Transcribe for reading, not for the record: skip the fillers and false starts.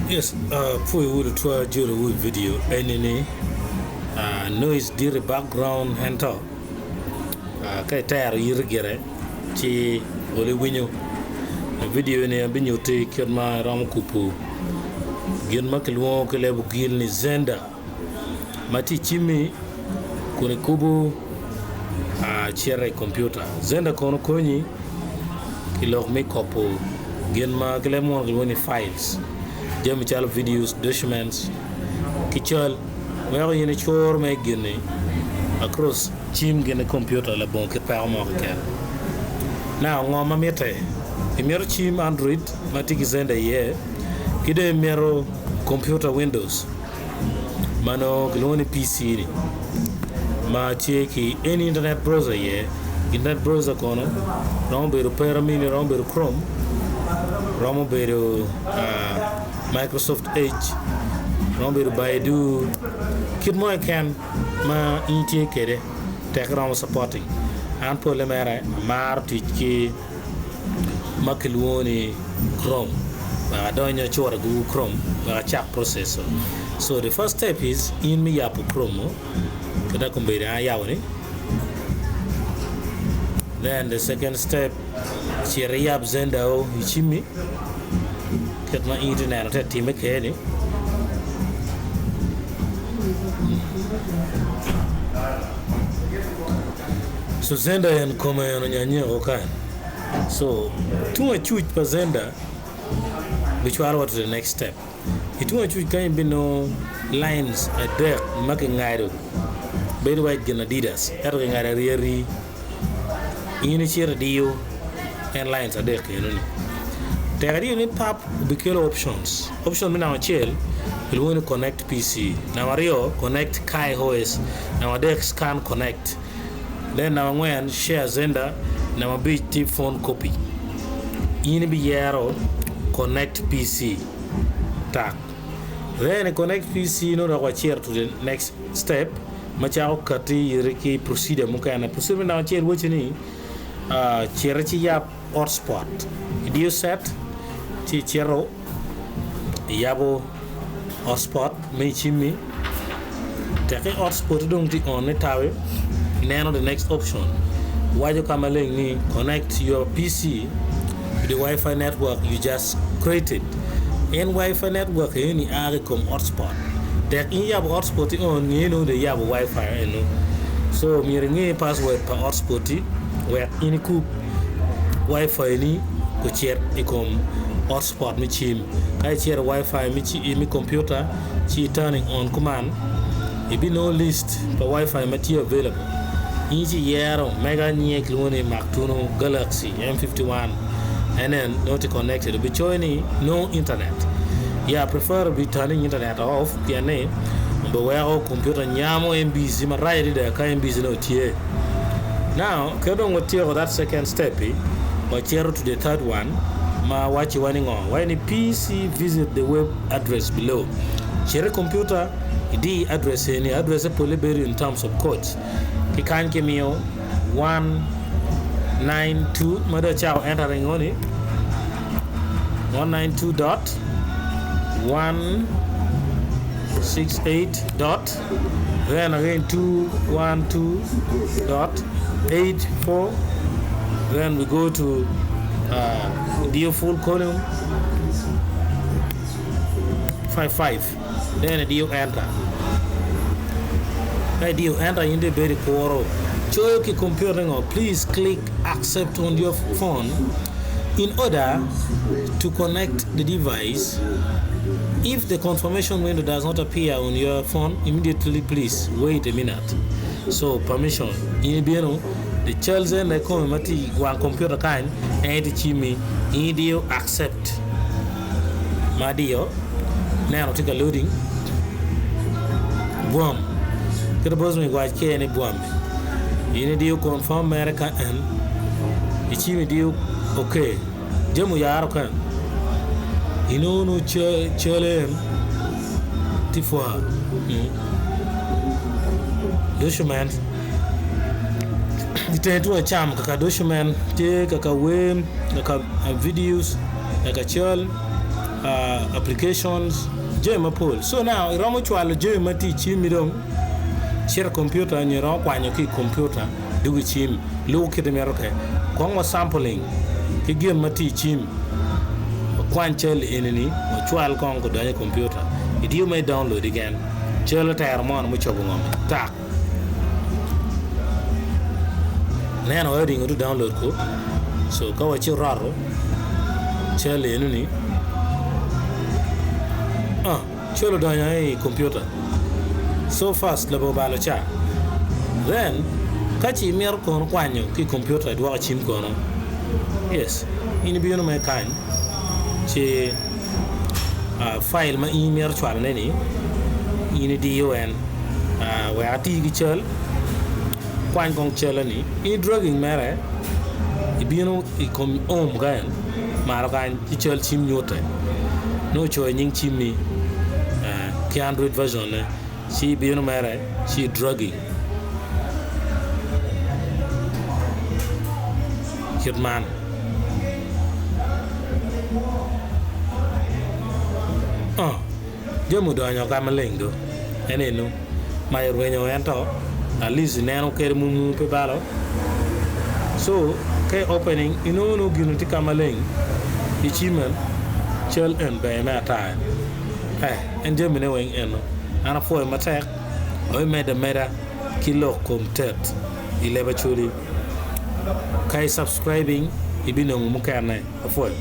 Yes, apwoyowu tutwal ajolowu i vidio eni ni noise dit i background ento ka itero iti gire ci ol iwinyo. I vidio ni abinyutti kit ma iromo kubo gin ma kilwongo ki leb ogil ni Xender. ma tye i cimmi kun ikubo cito i kompiuta. Xender kono konyi i lok me kopo gin ma ki leb munu kilwongo ni files jami calo videos, documents ki cal weko in icuro mere gin-ni across cim gin ki kompiuta labongo kit peko mo keken. Now ngo ma mitte? Imito cim android ma tye ki Xender iye ki dong imito kompiuta windows. ma nongo kilwongo ni PC ni ma tye ki any internet browser iye internet browser kono romo bedo opera mini romo bedo chrome romo bedo microsoft edge romo bedo baidu kit mo keken ma in itye kwede tek iromo supporting an pole mere amaro tic ki ma kilwongo ni Chrome wek adony acur i Google Chrome wek acak process-o. So the first step is in me yabo Chrome-o kit ma kombeddi an ayabo ni then the second step cit iyab Xender-o i cimmi kit ma in itye neno tye ka timme kwede ni. So Xender en kome en onyanyeko kany. So tung acuc pa Xender bicwalowa to the next step. I tung acuc kany ibinongo lines adek ma kingado bedo wai gin adidas ento kingado ari ari. In icito idiyo en lines adek enoni. Tek idiyo ni pap obikelo options. Option me namba acel kilwongo ni connect PC, namba aryo connect KaiOS, namba adek scan connect, then namba angwen share xender, namba abic tye phone copy. In ibiyero connect PC tak. Then i connect PC nongo dok wacito to the next step ma cako kati iri ki procedure mukene. Procedure me namba acel waci ni cit ci yab hotspot idiyo set ci icito iyabo hotspot me i cimmi teki hotspot dong tye on ni tabi ineno the next option waco ka maleng ni connect your PC to the wifi network you just created en wifi network eni a ki i kom hotspot tek in iyabo hotspot i on nge nongo dong iyabo wifi eno so myero inge password pa hotspot-ti wek in ikub wifi ni ocit i kom hotspot me cim. Ka icito i wifi me kompiuta ci i turning on kuman, ibinongo list pa wifi ma tye available. In ci iyero mega nyinge kilwongo ni Maktuno Galaxy M51 enen nongo tye connected obicoyo ni no internet. Yeah, preferably turning internet off pien ni obiweko kompiuta nyamo MBs marac adada ka MBs nongo tye. Now, ka dong watyeko that second step-pi, wacito to the third one ma wacciwa ni ngo? Waco ni PC visit the web address below. Cit i kompiuta, idi address eni, address-se pole bedo in terms of codes. Ki kany kimiyo 192 ma dong acako entering ngo ni 192 dot 168 dot Then again 2 1 2 dot 8 4 then we go to uh, dio full column 5 5 then idiyo enter ka idiyo enter in dong ibedo ikuro coyo ki computer ngo please click accept on your phone in order to connect the device If the confirmation window does not appear on your phone immediately please wait a minute. So permission in ibino the cal Xender ikome ma tye i wang computer kany en aye tye cimmi in idiyo accept ma adiyo neno tye ka loading bwom kit ma bot wac ki ni bwom in idiyo confirm mere ka en icimo idiyo ok. Jami oyaro kany inongo nongo cal en tye pwa document itenge tung acam kaka document tye kaka wer kaka videos kaka cal. Applications, jami mapol. So now iromo cwalo jami ma tye i cimmi dong cito i kompiuta nyo iromo kwanyo ki i kompiuta dwogo i cim lubo kit imito kwede. Kong wa sampling ki gin ma tye i cim wakwany cal eni-ni wacwal kong gudony i kompiuta idiyo ma i download keken cal otero mono mucobo ngomi tak. Neno wai oringo to download ko so ka waci roto cal eno ni ah cal odonyo i computer so fast labongo balo ca then ka ci imito kono kwanyo ki i computer idwoko i cim kono yes in ibino mere kany ci file ma in imito cwalo ne ni in idiyo en wek ati ki cal kwany kong cale ni in dragging mere ibino i kom home kany malo kany ci cal cim nyute nongo ocoyo nying cim ni ki android version ne ci ibino mere ci i dragging kit man. Jami odonyo ka maleng do en eno mac orwenyo ento at least ineno kede mumu pe balo so ka i opening inongo nongo gin tye ka maleng i cim-en cal en ber me ata eh en jamine weng eno an apwoyo matek wabimedde ameda ki lok kom tet i leb Acholi ka i subscribing ibinongo mukene apwoyo.